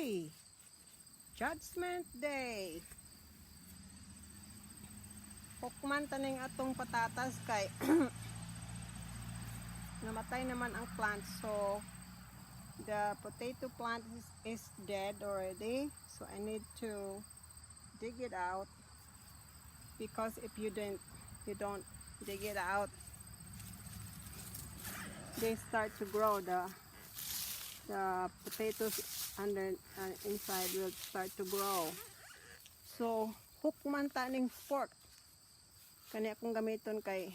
Day. Judgment Day. Hukman taning atong patatas kay namatay naman ang plant, so the potato plant is dead already, so I need to dig it out because if you don't dig it out, they start to grow. The potatoes under inside will start to grow. So hukman taning fork kani akong gamiton kay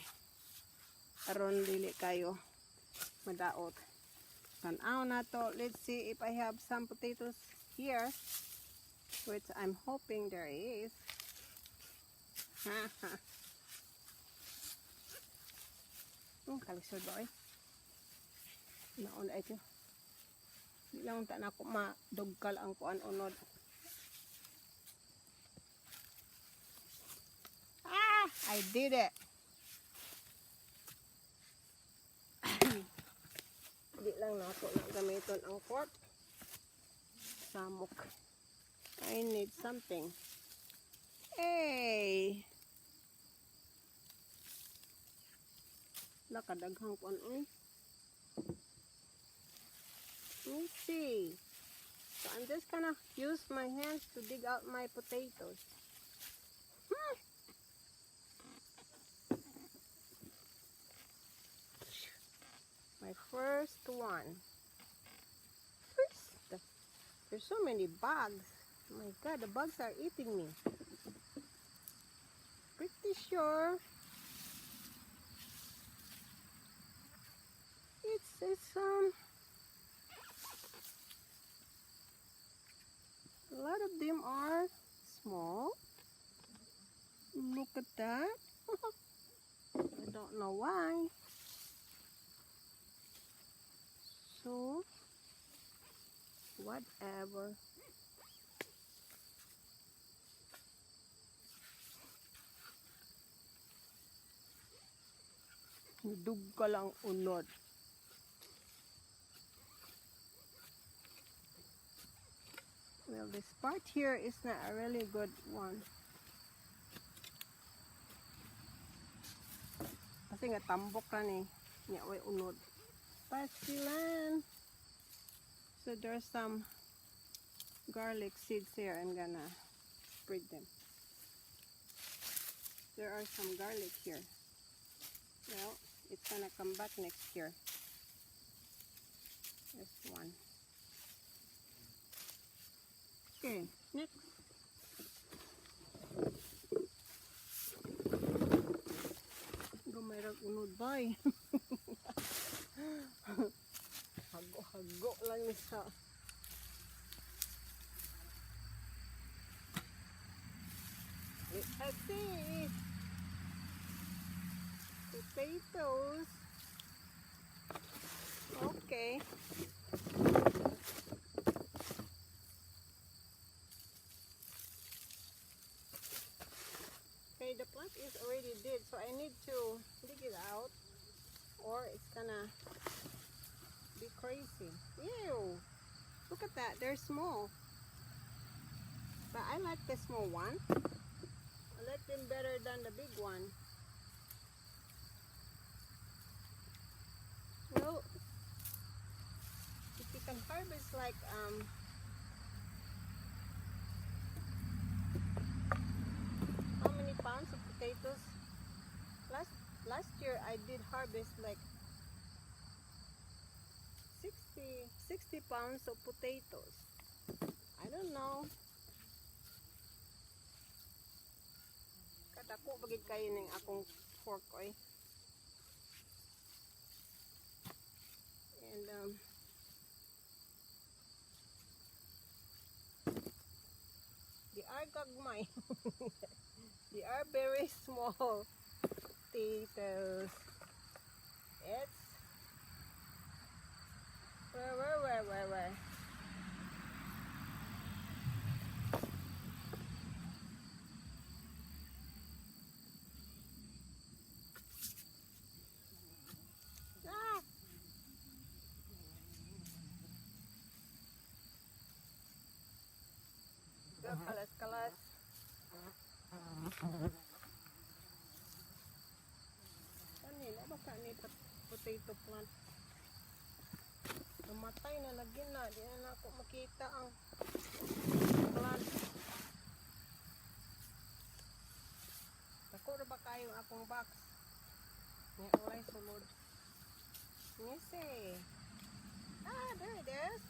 aron dili kayo madaot. Tan-aw na to. Let's see if I have some potatoes here, which I'm hoping there is. Kalisod ba eh? Naon ay ito. Di lang ta na ako madugkal ang kuan unod. Ah! I did it! Di lang na ako na gamiton ang fork. Samok. I need something. Hey! Lakadaghang kuan oy. Let's see. So I'm just gonna use my hands to dig out my potatoes. My first one. First. There's so many bugs. Oh my God, the bugs are eating me. Pretty sure it's a lot of them are small. Look at that. I don't know why. So whatever. Dugkal ang unod. Well, this part here is not a really good one. Kasi nga tambok ra ni. Nya way unod. Pasilan. So there's some garlic seeds here. I'm gonna spread them. There are some garlic here. Well, it's gonna come back next year. This one. Okay, next. Gamay rag unod bay. Hago-hago lang ni sa. Let's see. Potatoes. Okay. Okay, the plant is already dead, so I need to dig it out or it's gonna be crazy. Ew! Look at that, they're small. But I like the small one. I like them better than the big one. Well, if you can harvest like how many pounds of potatoes? Last year I did harvest like 60 pounds of potatoes. I don't know. Kadako ba gid kayo ning akong fork oy. And they are gagmay. They are very small potatoes. It's where? Ah! potato plant. Namatay na lagi na. Di na nako makita ang plant. Dako ra ba kayo akong box? Nga walay sulod. Let me see. Ah, there it is.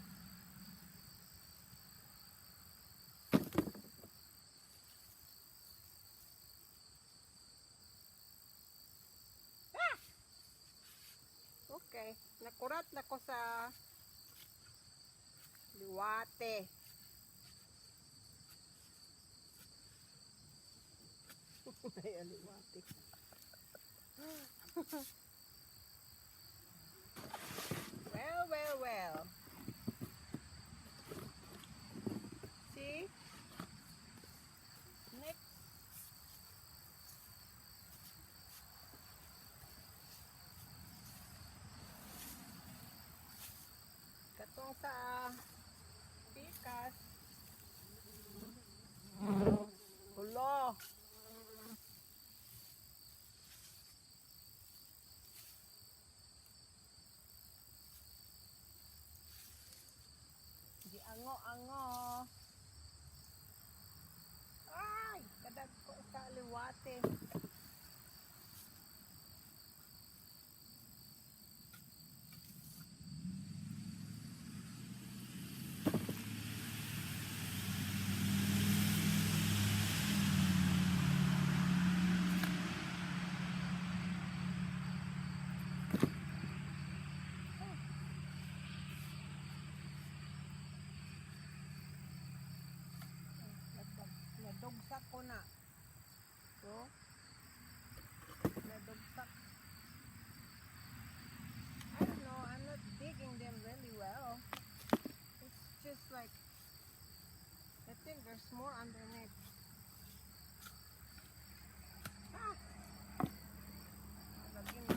Ah! Okay. Nakurat na ko sa liwate. Ay, aliwate. Well, well, well. See? Next. Katong sa pikas. Hulo. Di ango-ango. Ay, kadagko sa liwate. Nadugsak ko na. So, nadugsak. I don't know, I'm not digging them really well. It's just like, I think there's more underneath. Ah! Lagi na.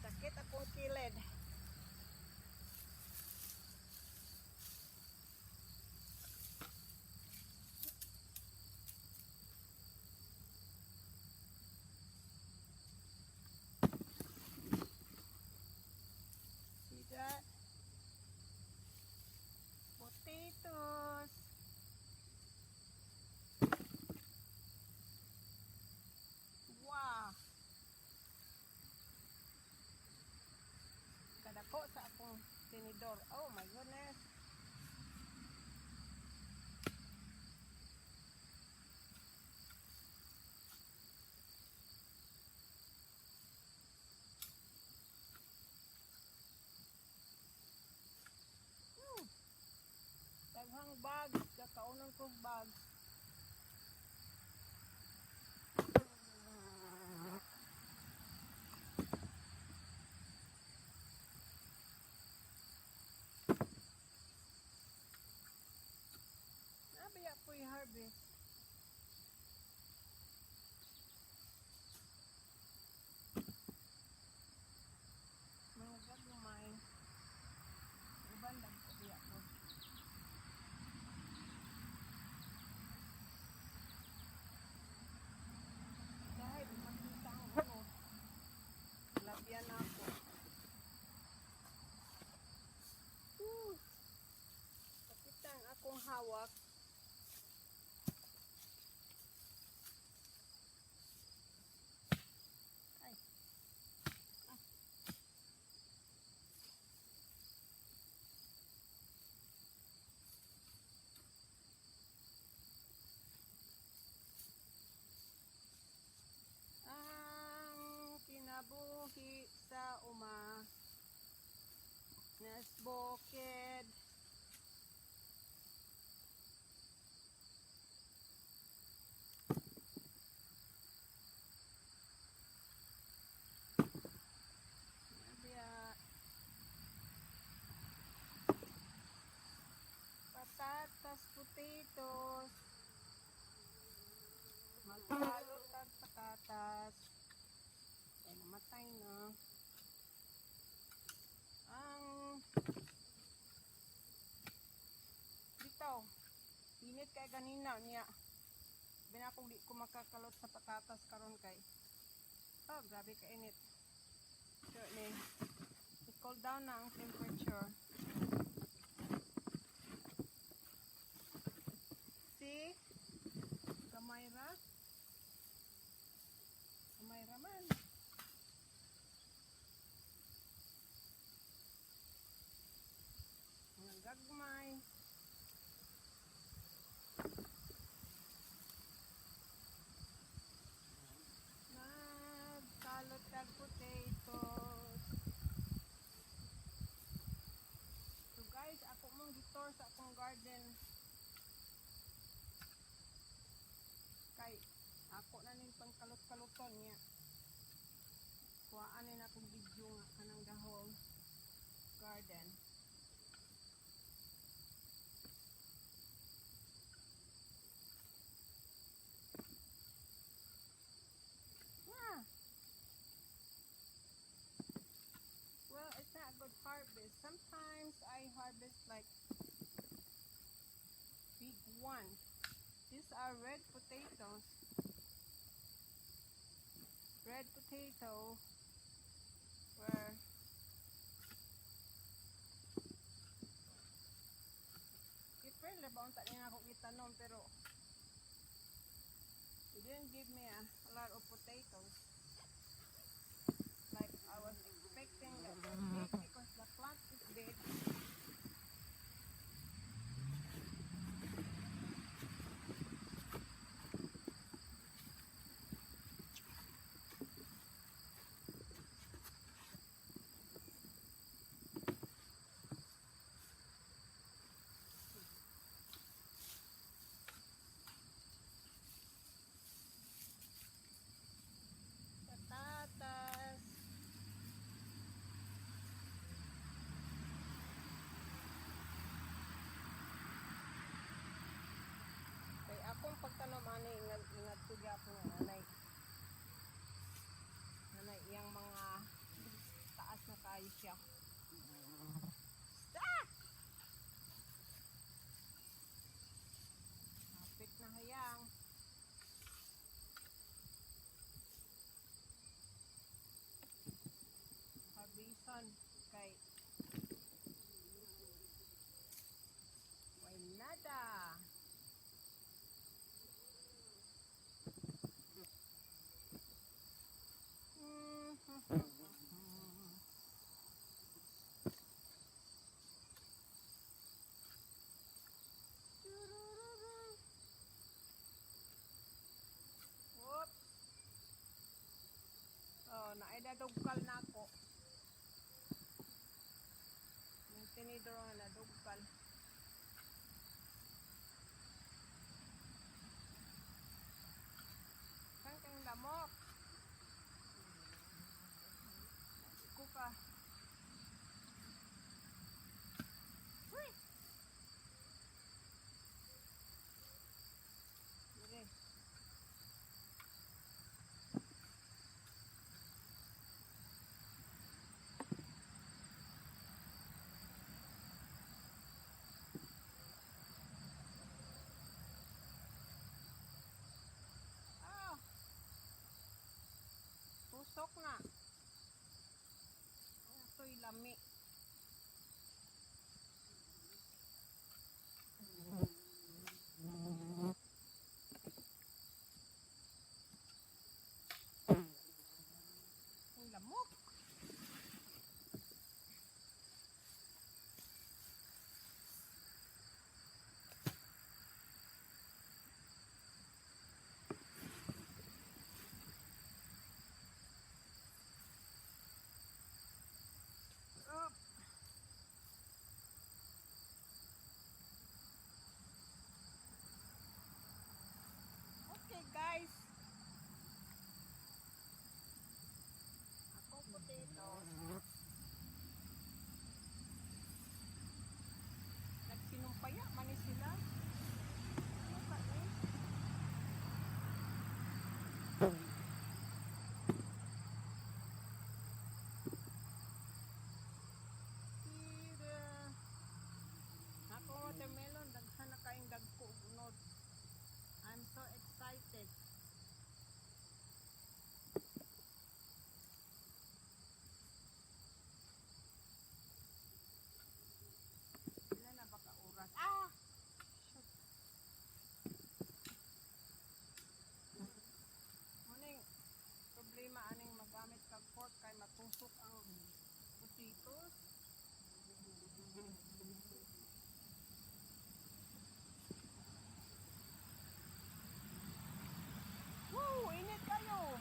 Sakit akong kilid. See that? Potatoes. Wow. Kadako sa akong tinidor. Oh my goodness. Daghang bags. Kakaunon kong bags. Nabaya po yung harvest. Mga gagumay. Uban lang po biya po. Dahil makita ang ano, labyan na ako. Woo! Pakita ang akong hawak. Ay. Ah. Ang kinabuhi sa uma nas bukid. Patatas, potatoes. Magkalot tag patatas. Ay, namatay na. Ang bitaw. Init kay ganina niya. Binakong di ko makakalot sa patatas karon kay. Oh, grabe ka init. Sure ni. I-cool down na ang temperature. See? Gamay ra. Gamay ra man. Ang gagmay. Nagkalot ang potatoes. So guys, ako mong gi-tour sa akong garden. Kay ako na ning pangkalot-kaluton niya. Kuhaan ni akong video nga kanang the whole garden. Yeah. Well, it's not a good harvest. Sometimes I harvest like big ones. These are red potatoes. Red potato where April na ba unta niya ako gitanom, pero it didn't give me a lot of potatoes like I was expecting that they're big because the plant is big. Patatas. Kay akong pagtanom ani, ingat ingat ko gyapon nga nanay iyang mga taas na kayo siya. Stop! Kapit na hayang. Harbison kay way nada. Turururu. Whoops. Oh, naidadugkal na ako. Yung tinidor nga nadugkal. Kan kang lamok. Kuka. Uy! Dire. Ah! Tusok na. Ito'y lami. Ang lamok. Oh. So excited. Pila na ba ka oras? Ah! Shoot. Muning problema aning magamit kag fork kay matusok ang potatoes. Woo! Init kaayo!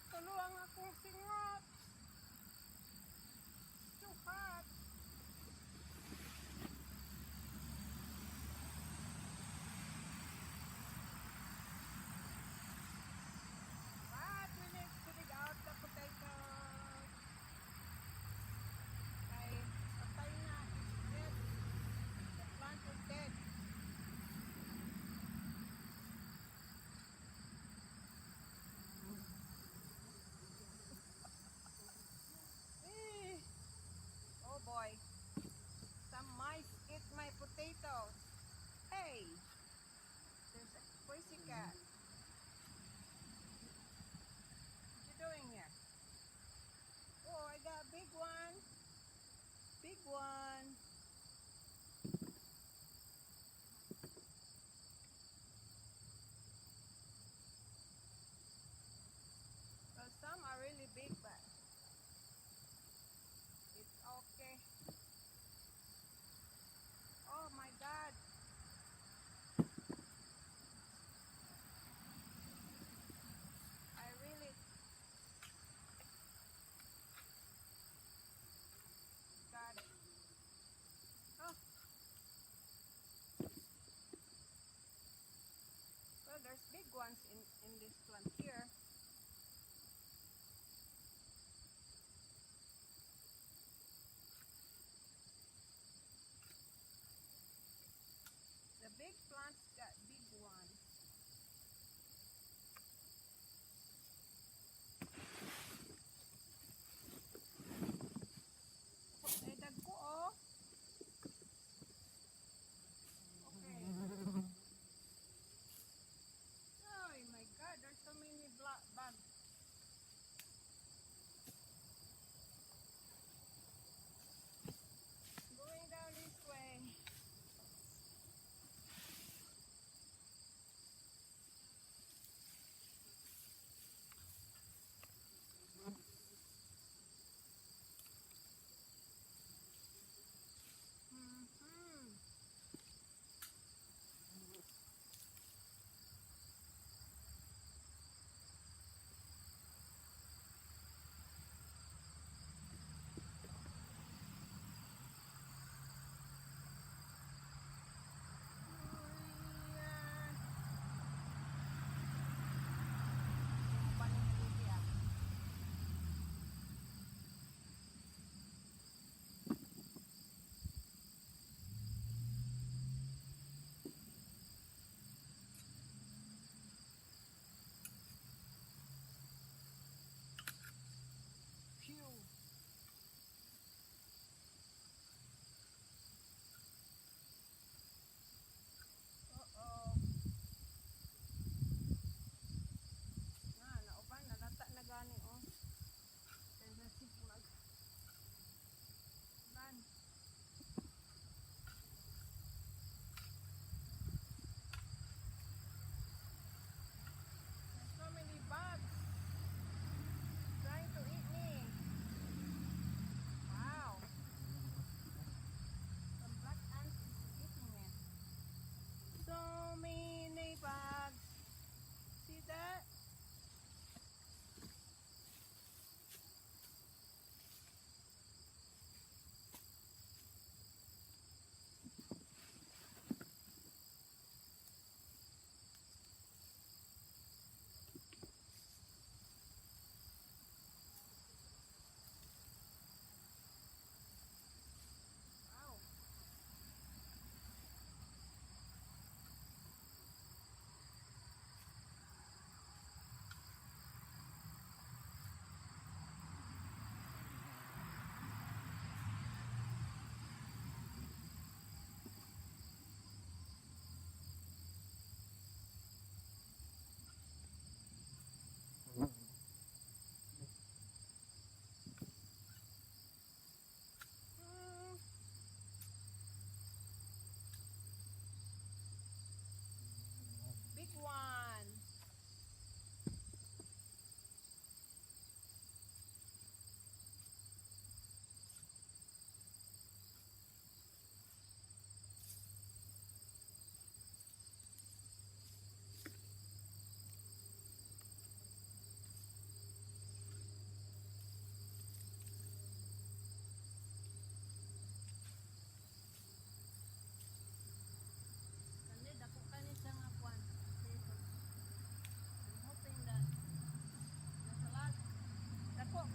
Tulo ang akong singot. Too hot. But we need to dig out the potatoes. Kay patay na. It's dead. The plant is dead. Eh. Oh boy. Some mice eat my potatoes. Hey! There's a crazy cat. What you doing here? Oh, I got a big one. Big one. Well, some are really big, but it's okay. Oh my God. I really got it.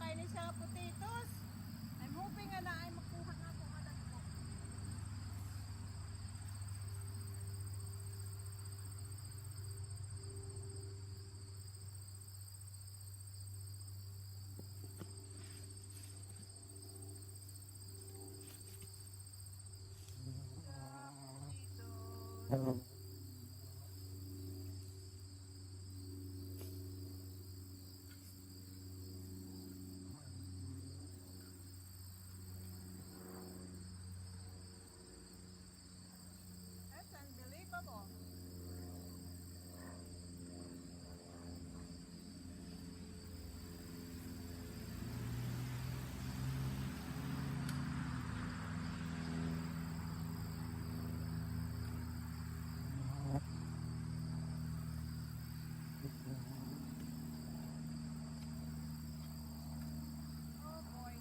Kay ni siya nga potatoes. I'm hoping nga naay makuha nga akong anak ko. Potatoes. That's unbelievable. Oh boy.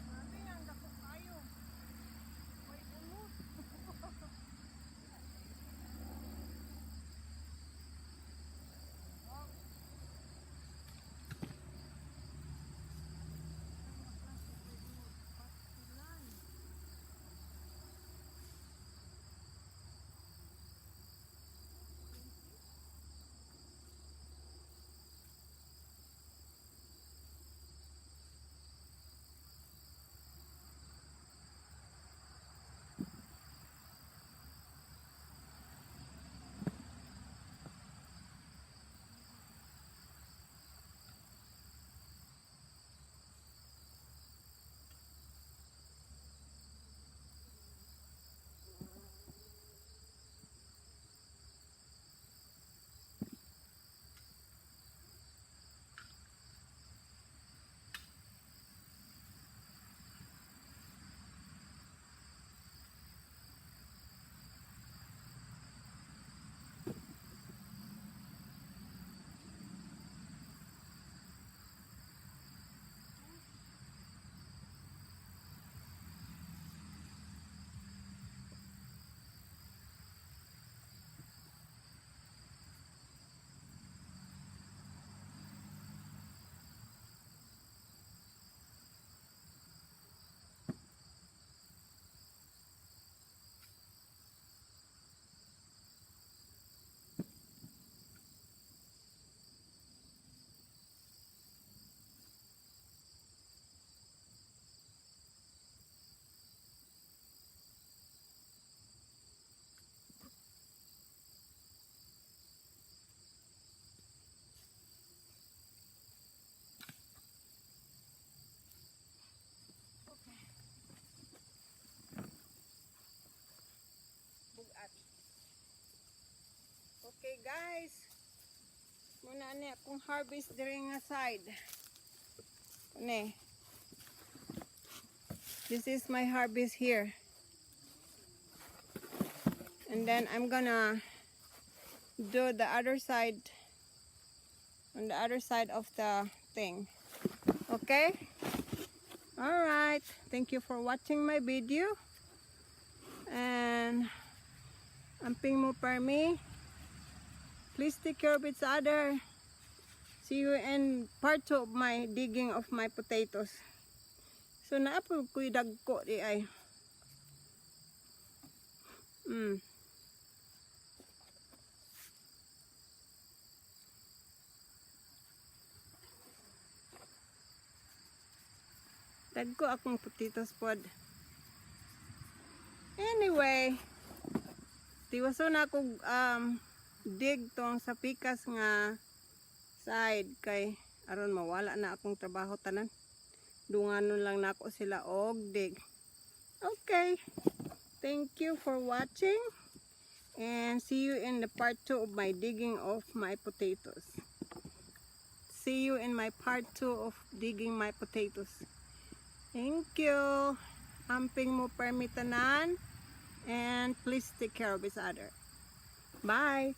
Grabe, ang dako kayo. May unod. Oh. Ang maklase, may unod. Pastilan. Okay. Bugat. Okay, guys. Mao na ni akong harvest diri nga side. Kani. This is my harvest here. And then I'm gonna do the other side, on the other side of the thing. Okay? All right. Thank you for watching my video. And amping mo permi. Please take care of each other. See you in part 2 of my digging of my potatoes. So naa po ko'y dagko diay. Dagko akong potatoes pod. Anyway, tiwaso na ako dig tong sa pikas nga side kay aron mawala na akong trabaho tanan. Dunganon lang nako sila og dig. Okay. Thank you for watching and see you in the part 2 of my digging of my potatoes. See you in my part 2 of digging my potatoes. Thank you. Amping mo permi tanan and please take care of each other. Bye.